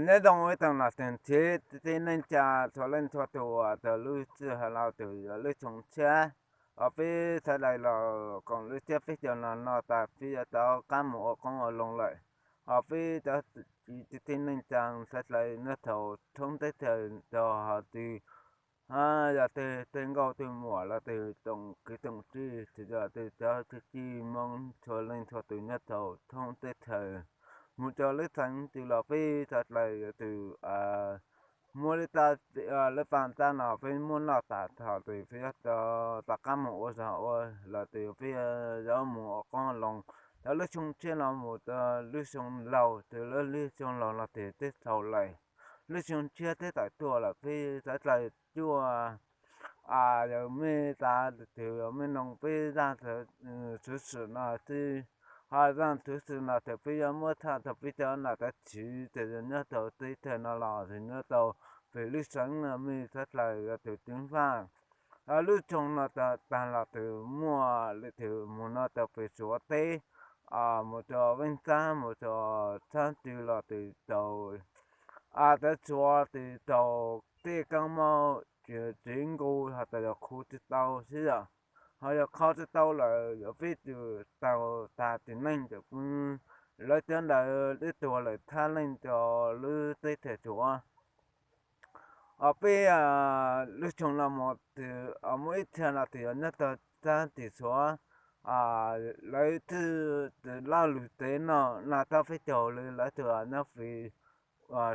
Nyob zoo ib tsoom niam txiv kwv tij neej tsa txhua leej txhua tus uas tau lub sij hawm los tus yuav lub xyoo tshiab, peb sawv daws los koom lub tshiab peb caug no no tas peb yuav tau qab mus ua qoob ua loo lawm. Ho peb cov kwv tij neej tsa sawv daws nyob thaum thoob teb chaws tau ho twg, yog twg tej nkauj tej muam los tus tsoom kwv tsoom tij, tsis yog tus cov kwv tij Hmoob txhua leej txhua tus nyob thaum thoob teb chaws, mus rau lub xeev twg los peb sawv daws yuav tsum muab lub tab, lub paj tab no peb muab noj tas thaum twg peb yuav tau rov qab mus ua zog ua los tus peb yuav mus ua qoob loo. Thaum lub xyoo tshiab no mus rau lub xyoo laug, tus lub xyoo laug no tes twb txhaum lawm, lub xyoo tshiab twb tawm tuaj lawm peb sawv daws cuaj, yog mej tas tus mej noo peb zaj xov xwm no xwb. Ho zaj xov xwm no tes peb yuav muab tham tau peb cov nam txiv tes yog nyob tau teb chaws no los tes nyob tau pem lub xeev no mej sawv daws yuav tsum ceev faj. Lub xyoo no tag los tes muaj li tes mus no tau pem Suav teb, mus rau Veej Xab mus rau txhab twg los tes tau, txhab Suav tes tau tej kab mob tsev nqus ho tas yog khu tsis tau xwb yom. Ho yog kho tsis tau lawm yuav peb tus tau tas tus neeg tes lawv cov ntawd twb tuag lawm thaj leej rau lub teb chaws Suav. Peb lub xyoo no mus tes muaj ib txhia no tes yog nyob tau txhab tim Suav, lawv twb loj lug tev no noj tau peb caug li lawv tus nyob pem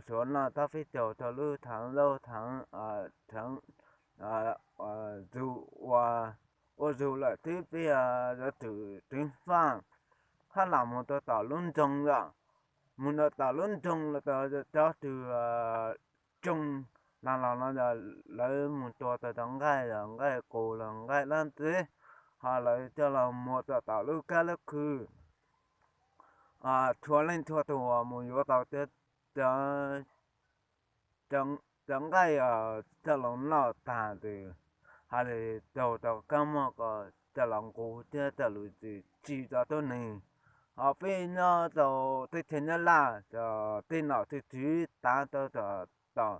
Suav noj tau peb caug tau lub thaj zaub thaj, thaj zug ua, ua zug lawm twb peb yuav tsum ceev faj. Hab lam mus rau tom lub nroog yom, mus rau tom lub nroog los tau cov tus tsoo las los no yog lawv mus tua tau cov nqaij, yog nqaij qus los nqaij dab tsi, ho lawv coj los muag rau tom lub kab lub khw. Txhua leej txhua tus uas mus yuav tau cov nqaij coj los noj tag tes hais li raug tau kab mob ko coj los nqus thiab coj los tsis tsim tau tuab neeg. Ho peb nyob rau teb chaws Nyab Laj, tej nom tej tswv tav tau tom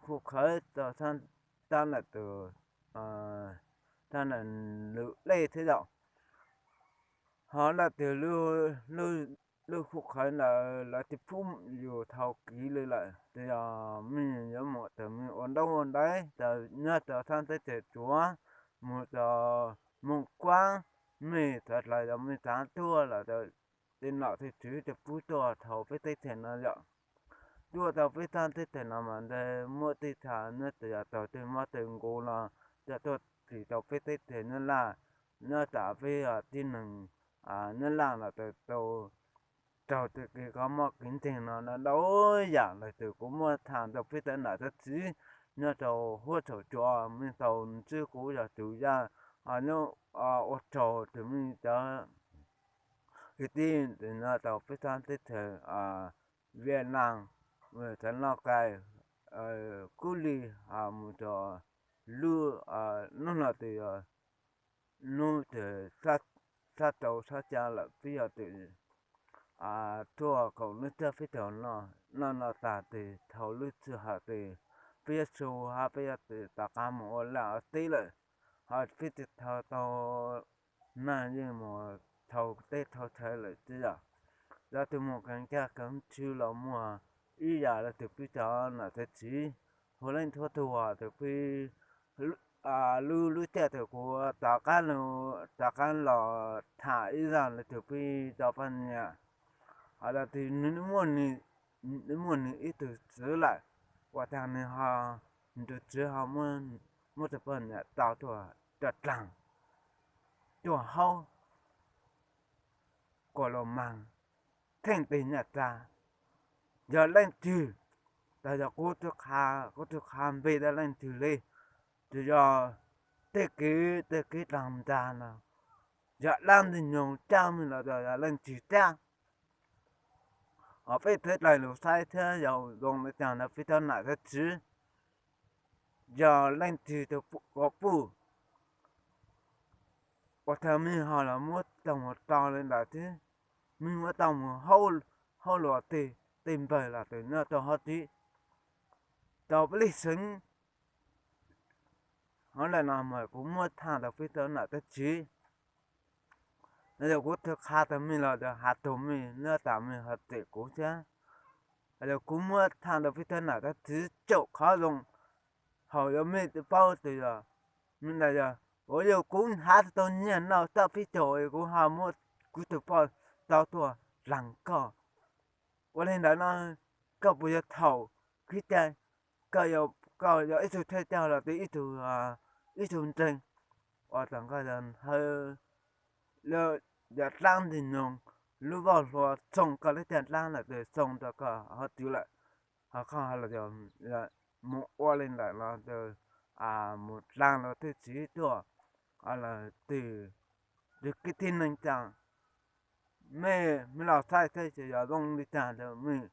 khu khawv rau sab tab nam tus, tab nam lwm lej thiab yom. Ho lawm tus lub khu khawv ntawd lawv twb pub yus thaum kiv li lawm, tes yog mej yuav mus tes mej ua ntaub ua ntawv tas nyob rau sab teb chaws Suav, mus rau Moos Kuab, mej txav dlawg yog mej txav tuaj los tej nom tej tswv tes pub tuaj dhau peb teb chaws no yom. Tuaj tau peb sab teb chaws no mas ntawd muaj tej thaum nyob tes yog raug tej mob tej nqus los coj tuaj tsim tau peb teb chaws Nyab Laj, nyob tsam peb tib neeg Nyab Laj los tau raug tej kev kho mob kev ntseeg no ntau yam lawm tes kuv muab tham rau peb tej nam txiv nyob rau huab tsaum cua mej tau ntsib kuv yog tus yaj, nyob ua tsaug tus mej cov kwv tij nyob rau peb sab teb chaws Vietnam, txawv Lauj Kais, Kub Lig, mus rau lub, hnub no tes yog hnub tes sab rau sab xya lawm peb yog tes tuaj koom lub txaj peb caug no, noj no tas tes dhau lub sij hawm tes peb yuav su hab peb yuav tes rov qab mus ua laj ua teb lawm, ho peb tsis dhau tau nag yeej mus dhau teb dhau chaw lawm xwb yom. Yog tus mus keev caj keev tshw los muaj ib yam li tus peb cov nam txiv txhua leej txhua tus tes peb lub lub caij tes kuv rov qab, rov qab los tham ib zaj li tus peb cov poj niam, ho yog tus nws muaj nws ib tug txiv lawm, ua tag nws ho, nws tus txiv ho muab tus poj niam tau tuaj rau dlaag, tuaj haub, kuas los maag, theej tes nyaj txag, yog leej twg, tas yog kuv tsis qha npe rau leej twg li, tsuas yog tej kev tej kev dlaag ntag no, yog dab ntxwg nyoog caj mej los yog leej twg caj. Ho peb txhawb dlawg lug saib thiab yog zoo li cas ntawd peb cov nam txiv txhua, yog leej twg tus ko puj, ua thaum mej ho los muab tau mus rau li ntawd thiab, mej muab tau mus haub hauj lwm tej, tej npawg los tus nyob rau hauv tib tau peb lij xeev. Hov ntawm no mas kuv muab tham rau peb tau nam tab txiv. Yog kuv tau qha tau mej los has tau mej nyob tas mej ho cem kuv thiab. Yog kuv muab tham rau peb tau nam tab txiv caum qhov zoo, hauv yog mej paub tus yog, mej ntag yog, ua yog kuv nrhav tau nyiaj no txoj peb caug kuv ho muab kuv tus poj tau tuaj dlaag koj. Ua li ntawd no koj puas yog thaum kwv cai, koj yog ib tug thawj coj los tus ib tug, ib tug ntseeg, ua tau koj yog hawb lub, yog dlaab ntig noog, lub voj hlua txoog koj lub caj dlaab lawm tus txoog rau koj hov twg lawm, ho koj los mus ua li ntawm no tus mus dlaag los twj txiv tuaj, los tus, tus kwv tij neej tsa, mej, mej los saib thiab ces yog zoo li cas rau mej.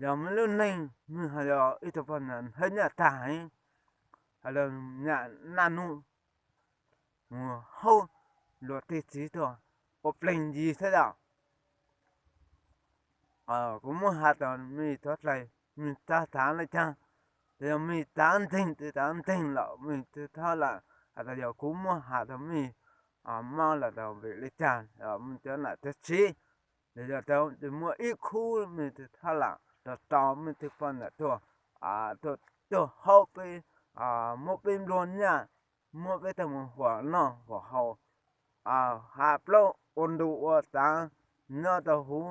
Yog mej lub neej mej ho yog ib tug poj niam hawb nyaj tag heev, hos nyam naj nub mus hauj lwm tej txiv tuaj ua pleeg yig thiab yom. Kuv muab has tas mej thov dlai, mej txhob xav li cas, yog mej xav ntseeg ces xav ntseeg lawm mej tsis txhob lam has tas yog kuv muab has tas mej mob los tas vim li cas, mej cov nam cov txiv, yog tsis muaj ib khub mej tsis txhob lam rau rau mej tej poj niam tuaj, tuaj haub peb, muab peb nplua nyaj, muab peb tej mus huam noj huam haus, has plaub ua ntu ua taav nyob rau huv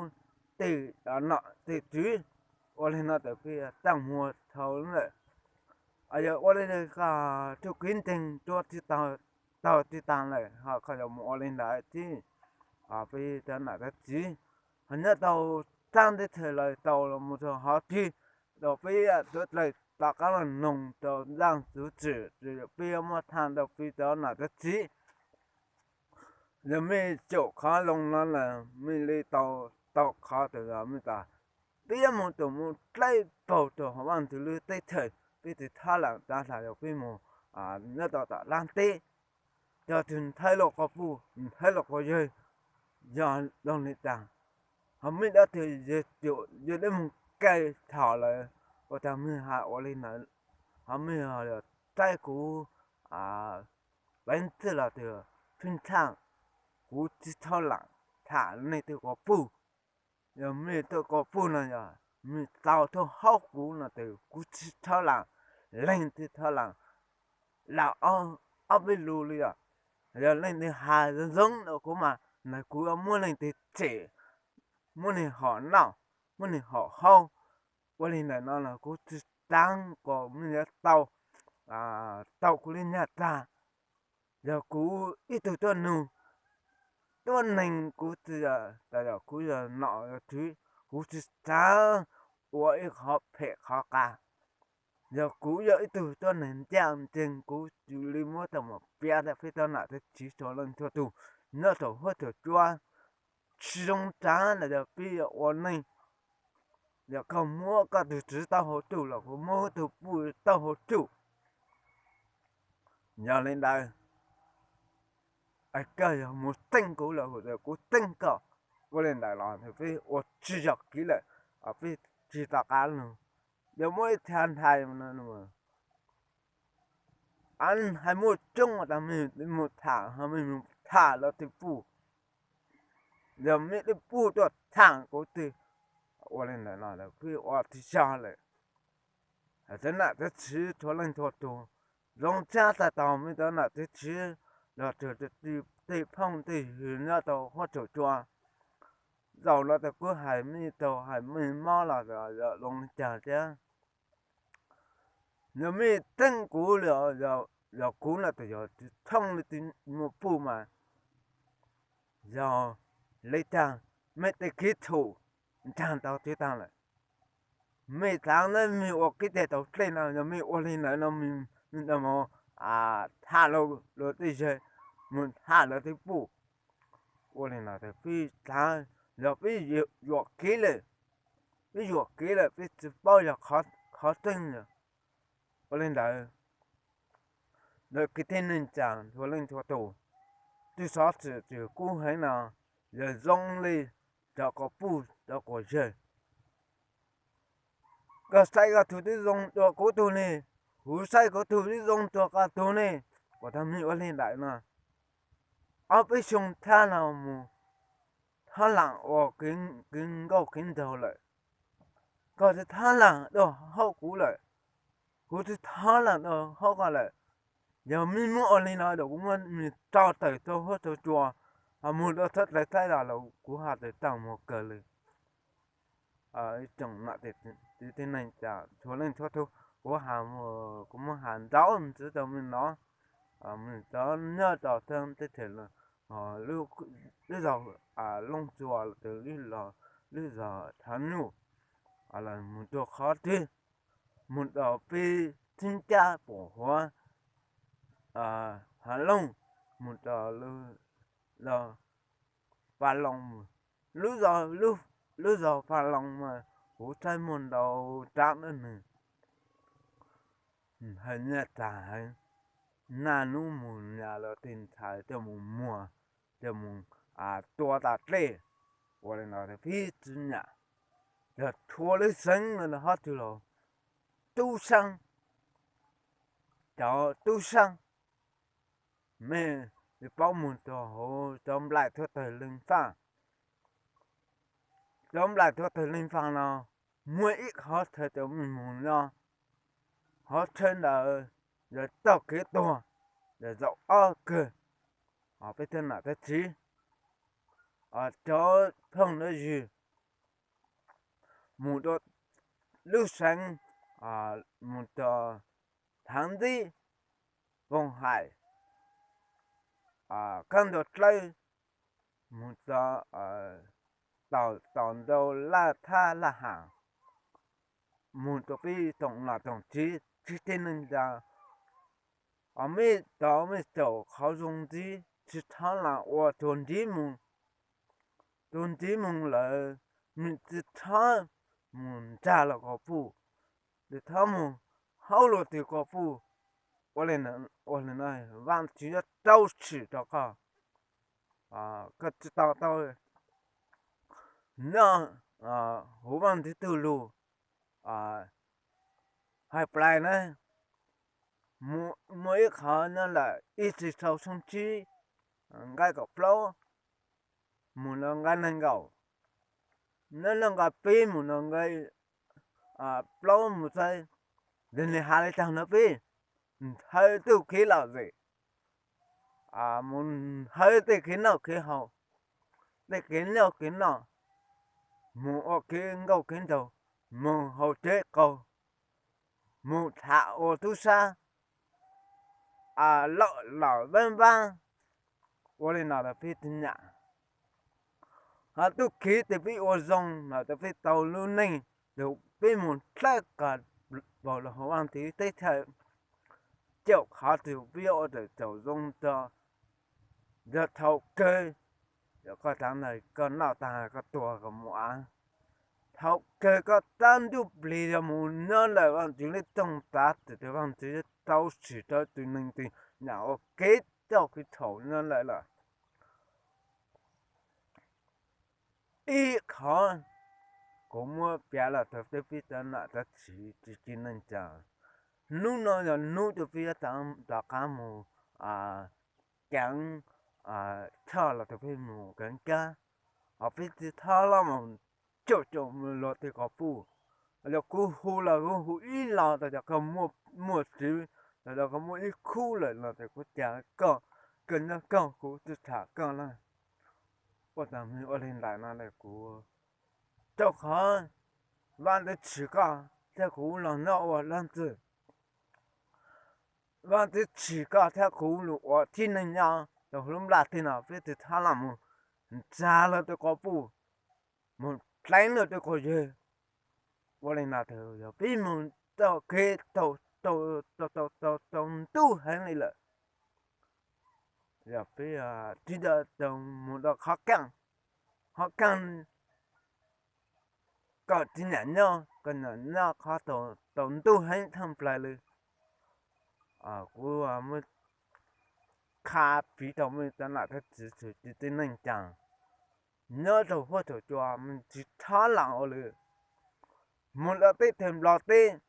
tej nom tej tswv. Ua li no tas peb txaj muag dhau lawm. Yog ua li koj tug kwv nceeg rua tsis taug tsis taag lawm ho koj yuav mus ua li ntawd thiab. Peb cov nam cov txiv ho nyob tau txaab teb chaws lawm tau los mus rau hov twg, rau peb tuav dlawg tom qab los noog rau ntaaj txuv txwm, peb yuav muab tham rau peb cov nam cov txiv. Yog mej caum qhov zoo no lawm mej li tau, tau qhov tas mej tas peb yuav mus tus mus dlaib paug rau hauv Vaajtswv lub teb chaws, peb tsis txhob lam tsa tas yog peb mus nyob tau tom dlaab teb, cov tug nthawb luag quas puj nthawb luag quas yawg, yog zoo li cas, ho mej dab tug yog dab moog kaw thaum lawm ua tas mej has ua li ntawd, ho mej yog raib kuv peev xwm los tus pheej thaaj, kuv tsis txhob lam tham leej twg quas puj. Yog mej tej quas puj no yog mej tau tuaj haub kuv no tus kuv tsis txhob lam leeg, tsis txhob lam lam ob peb lus li os. Yog leej twg has zoo zoo rau kuv mas ntawd kuv yuav muab leej twg tshem, muab nwg hom noj, muab nwg hom haub. Ua li ntawm no los kuv tsis txav kom mej yuav tau, tau kuv li nyaj tag. Yog kuv ib tug tuab nug, tuab neeg, kuv tsis, tas yog kuv yog nom yog tswv, kuv tsis txav ua ib qhov phem qhov qas. Yog kuv yog ib tug tuab neeg ncaj ncees kuv cia li muab tau mus piav rau peb cov nam cov txiv txhua leej txhua tug nyob rau huab txhua cua. Tsis zoo tsav los yog peb yuav ua neej, yog koj muab koj tug tswv taub hau tsuj los kuv muab tug puj taub hau tsuj. Yog li ntawd, koj yog mus txeeb kuv los kuv txeeb koj. Ua li ntawd los peb ua tsis yog kev lawm, peb tsis tom qab lug. Yog muaj ib txha ntxhais hais muaj coob tas mej mus tham, mej mus tham lawv tej puj, yog mej tej puj tuaj tham kuv twg. Ua li ntawd no peb ua tsis yog lawm. Cov nam cov txiv txhua leej txhua tug, zoo tshaj tag tau mej cov nam cov txiv los txog tej phooj tej ywg nyob rau huab txhua cua. Zaum no tas kuv hais mej tau hais mej mob los zoo li cas thiab. Yog mej txeeb kuv, yog kuv no tas yog tsis thooj li tej muaj puj mas yog li cas mej tej kev txhum nraag tau tsis taag lawm. Mej txav na mej ua kev cai tau dlej no, yog mej ua li ntawd no mej mus tham luag tej zag, mus tham lawv tej puj. Ua li no tas peb txav, yog peb yuam kev lawm, peb yuam kev lawm peb tsis paub yog qhov tseeb. Ua li ntawd, lawv kwv tij neej tsa txhua leej txhua tug, tug xov xwm tseem kub heev no, yog zoo li cov quas puj rau quas yawg. Koj saib koj tug twb zoo dua kuv tug ne, kuv saib kuv tug twb zoo dua koj tug ne. Kuv tag mej ua li ntawd no, ob peb xyoo thab no mus, thab lam ua kev nkauj kev nraug lawm. Koj twb thab lam dua hauv kuv lawm, kuv twb thab lam dua hauv koj lawm. Yog mej muab ua li no lawm kuv muab mej tso tawm rau huab rau cua, ho mus rau thaj plaws thaib los kuv ho tawm tau mus kawg li. Ib tsoom nam txiv tib neeg txhua leej txhua tug, kuv has, kuv muab has ntau ntxiv rau mej no, mej tau nyob rau thaj teb chaws, lub zos Looj Tsua los, lub zos Thav Nyuj, los mus rau qhov twg, mus rau peb Thib Cab pum huv Hav Looj, mus rau Pha Loo, lub, lub zos Pha Loo mas kuv saib muaj ntau rab dab neeg hais nyaj tag heev. Naj nub mus nyas los tej ntxhais coj mus muag, coj mus tua tas dlej. Ua li no peb tsis nyam, yog rhuav lub xeev no hov twg los tub saab, cov tub saab, mej yuav paub mus rau hauv cov nplaim thuab tawg leej faj. Cov nplaim thuab tawg leej faj no muaj ib qhov chaw coj mej mus nyob, qhov chaw ntawd yog txoj kev tuag, yog zaum ob kawg peb thaj nam thab txiv, cov phooj ywg mus rau lub xeev, mus rau Thav Ntxib, Voog Hais, Kab Ntuas Dlawb, mus rau tom ntau Laj Thab Laj Has, mus rau peb tsoom nam tsoom txiv tib neeg ntag. Mej tau mej caum qhov zoo ntxiv tsis txhob lam ua tuag ntsiv mus, tuag ntsiv mus lawm, mej tsis txhob mus ntsag los kom puj, tsis txhob mus haub luag twg kom puj. Ua li no Vaajtswv yuav rau txim rau koj, koj tsis tau tau nyob huv Vaajtswv tug lug. Hais plais na, muaj ib qhov nyob lawm ib txwm sau xyoo tsib, nqai kaum plaub mus no nqai nees nkaum, nyob no nqai peb mus no nqai plaub mus xwb, yog nws has li tag no peb nthawv txuj kev lom zem, mus nthawv tej kev noj kev haus, tej kev noj kev noj, mus ua kev nkauj kev nraug, mus haus tsev qaug, mus tham ua tub sab, lom lom vaab vaab. Ua li no los peb tsis nyam. Ho txuj kev tes peb ua zoo los tes peb tau lub neej, peb mus dlawb qas paug los hauv Vaajtswv teb chaws, caum qhov twg peb yuav ua tawm txaus zoo rau. Yog thaum kawg, yog koj tag ntawd koj noj tag koj tuag koj mus av, thaum kawg koj tab ntuj plig yog mus nyob lawm Vaajtswv lub rooj tav twg tes Vaajtswv yuav rau txim rau tus neeg twg nyam ua kev coj kev txhaum nyob lawm lawm. Ib qhov kuv muab piav los rau peb tsoom nam tsoom txiv tsis tsis neej tsa, hnub no yog hnub rau peb yuav rov qab mus keev, tshoj los rau peb mus keev kab, ho peb tsis txhob los mus caum caum luag tej ko puj. Yog kuv hu los kuv hu ib los tas yog koj muaj txiv, tas yog koj muaj ib khub lawm no tes kuv ca koj, koj nyob koj kuv tsis tham koj lawm. Ua tag mus ua li ntawd no kuv rau qhov Vaajtswv tsim koj thiab kuv los nyob ua leej twg. Vaajtswv tsim koj thiab kuv los ua tib neeg nyob rau lub nplaj teb no peb tsis txhob los mus ntsa luag tej ko puj, mus dleev luag tej ko yawg. Ua li no tes yog peb mus tau kev tau, tau, tau ntuj heev li lawm. Yog peb tsis tau mus rau qhov keej, qhov keej koj tsis nyam nyob, koj nyam nyob qhov tau ntuj heev thoob plaws li. Kuv muab qha piv rau mej tsoom nam tsoom txiv txhua txhua tib neej tsa. nyob rau huab thaum cua mus tsis thab lam ua lawm. Mus lawm teb teg nplog teb,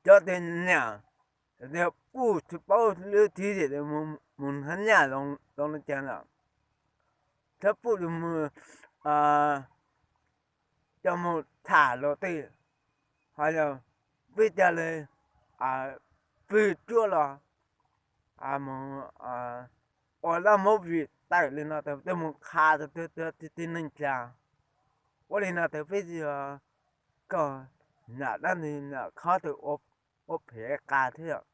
cov tus niam tias puj tsis paub lub txiv zem mus hab nyaj zoo li cas lawm, thiab puj mus coj mus tham luag tej, ho yog peb cov li pw cuab los mus ua laj movie tawm li no tas tej mus qha rau tib tib neeg cas. Ua li no tas peb tsis yog koj nyam dab ntxwg nyam khob tus ua phem qa thiab yom.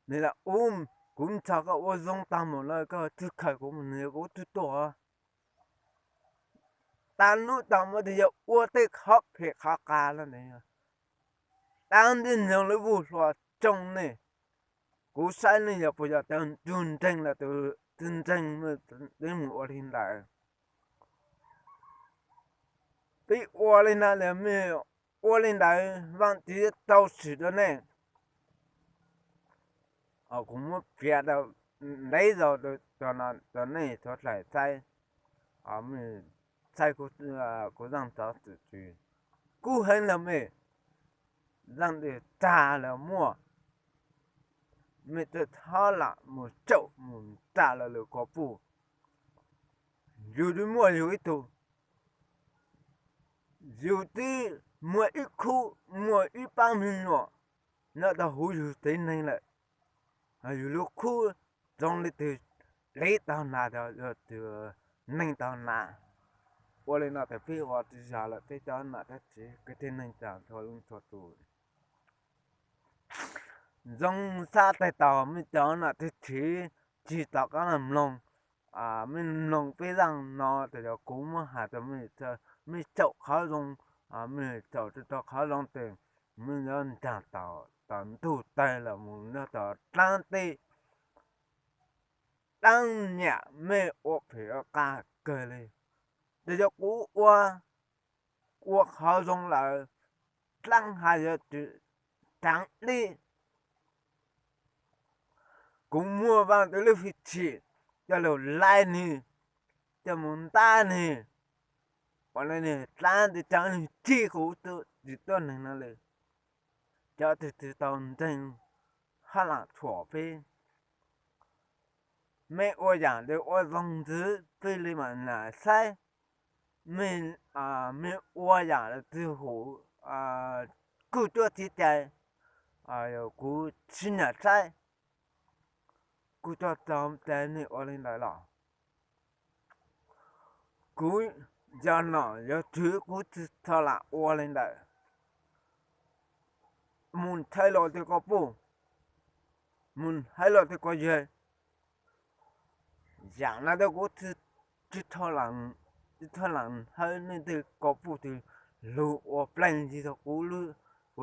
Nws lam ub, kuv nrog koj ua zoo tag mus no koj tsis khaws kuv mus nws kuv twb tuaj. Tag hnub tag mus tus yog ua tej qhov phem qhov qa los ntawd, dab ntxwg nyoog lub vuj hlua tsoo nej. Kuv saib nej yog puas yog cov ntug nreeg los tus tsis nreeg, peb mus ua li ntawd. Peb ua li no los mej ua li ntawd Vaaj Tswv rau tsim rau nej. Kuv muab piav tau ntev zaus rau nej sawv daws saib, saib kuv zaj xov xwm txwv kub heev los mej, zaj twg tag los muaj, mej txhob lam mus caum mus ras los lwm ko puj. Yus twb muaj yus ib tug, yus twb muaj ib khub, muaj ib pab me nyuam nyob rau huv yus tsev neeg lawm. Yus lub khub zoo li twg, lev tau nas, yog twg neeg tau nas. Ua li no tas peb ua tsis yog lawm, peb cov nam teb tsev kwv tij neej tsa txhua leej txhua tus zoo sab teg tau mej cov nam teb tsev tsis tom qab los mloog, mej mloog peb zaj no tas yog kuv muab has rau mej, mej caum qhov zoo, mej caum rau qhov zoo tes mej yuav ncaag tau tom ntug tawg los mus nyob tom dlaab teb. Dlaab nyam mej ua phem ua qa kawg li. Tes yog kuv ua, ua qhov zoo lawm, dlaab has yuav tsi raav dlib. Kuv muaj Vaaj Tswv lub hwj chim coj lug laij nwg, coj mus ntab nwg, ua le nwg dlaab tes caag nwg tsi kuv tsi tuab neeg no le. Cov twg tsi tau ntseeg hab lam tshuam peb. Mej ua yaam le ua zoo ntxiv peb le maam nyam saib. Mej, mej ua yaam le tsi hum kuj cuab tsi cai, kuv tsi nyam saib. Kuv coj txog tes mej ua le ntawd los kuv yog nom yog tswv kuv tsi txhob lam ua le ntawd. Mus ntshai los tej ko puj, mus ntshai los tej ko yawg. Yaam no tes kuv tsi txhob lam hawb nej tej ko puj twg lug ua pleeg ntsis rau kuv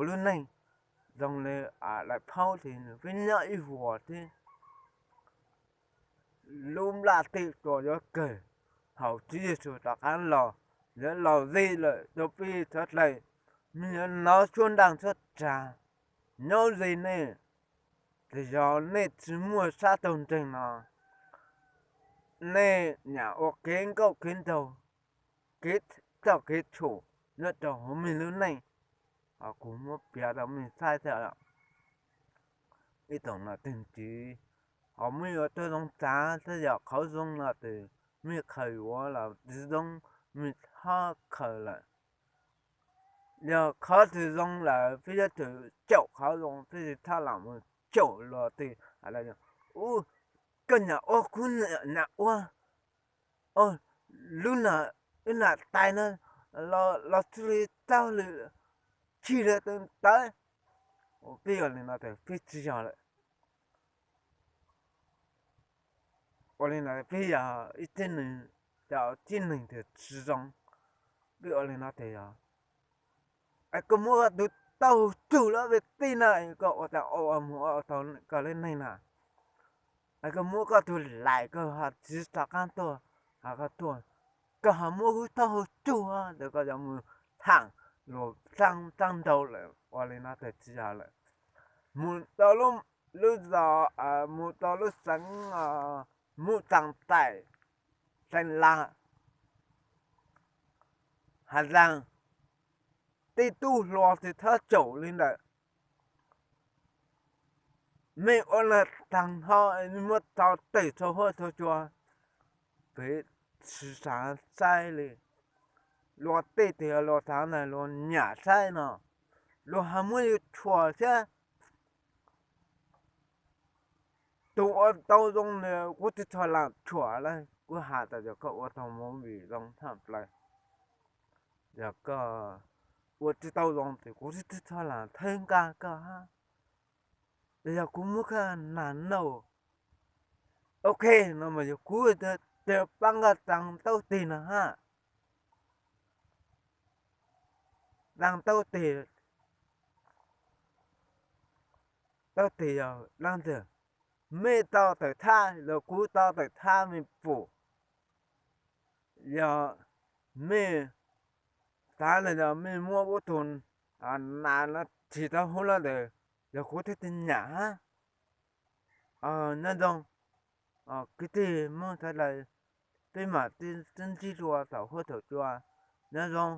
lub neej. Zoo le daim phaub tes peb nyob ib vuag thiab. Lub nplaj teb tsuas yuav kawg thaum Tswv Yexus rov qab los, yuav los ze lawm rau peb sawv dlawg. Mej yuav nov suab nraag suab rag nyob ze nej. Tes yog nej tsi muaj sab tag nreeg no, nej nyam ua kev nkauj kev nraug, kev txoj kev tshum nyob rau hauv mej lub neej. Kuv muab piav rau mej saib thiab. Ib tsoom nam tsev txiv, ho mej yuav tuaj zoo txav thiab yog qhov zoo no tes mej khaws yuav los tsi zoo, mej txhob khaws lawm. Yog qhov twg zoo lawm peb yuav tsum caum qhov zoo, peb tsi txhob lam mus caum luag twg. Ub, koj nyam ua kuv nyam ua, lub nam, wb nam tais no los txhij li txaug lwm, txhij li tawv. Peb ua li no tes peb tsi yog lawm. Ua li no peb yog ib txhij neeg, cov txhij neeg tes tsi zoo. Peb ua li no tes yog, es koj muab koj tus taub hau tsug lub vej tij na, koj ua tas ua mus ua tau koj lub neej na. Es koj muab koj tus laim koj ho tsi rov qab tuaj, ho koj tuaj, koj ho muab kuv taub hau tsug tes koj yuav mus tham luag tsaab nraug lawm. Ua li no tes tsi yog lawm. Mus tau lub, lub zos, mus tau lub xeev Muj Txaas Taim, Xeem Las, Has Zaas, tej tub hluas tsis txhob caum li ntawd. Mej ua le taag nrho, mej muab tso tawm txhua huab txhua cua, peb tsis xaav saib li. Luag tej twg luag xaav ntag luag nyam saib no, luag ho muab yug tshuam thiab. Tus ua tau zoo li kuv tsis txhob laam tshuam lawm, kuv has tas yog koj ua tau movie zoo tshaj plaws, yog koj ua tsis tau zoo ces kuv tsis txhob laam thawb nqa koj hab. Yog kuv muab koj nas nauj, ok, no mas yog kuv ces paab koj taa tauj tig no hab. Taa tauj tig, tauj tig yog leej twg? Mej tau tawm thab los kuv tau tawm thab mej pum? Yog mej xaav los yog mej muab ub tug nas no tsis tau hub lawm ntawd, yog kuv thiaj tsis nyam hab. Nyob zoo kwv tij Hmoob sawv daws, peb mam sib ntsib dua thaum huab thaum cua. Nyob zoo.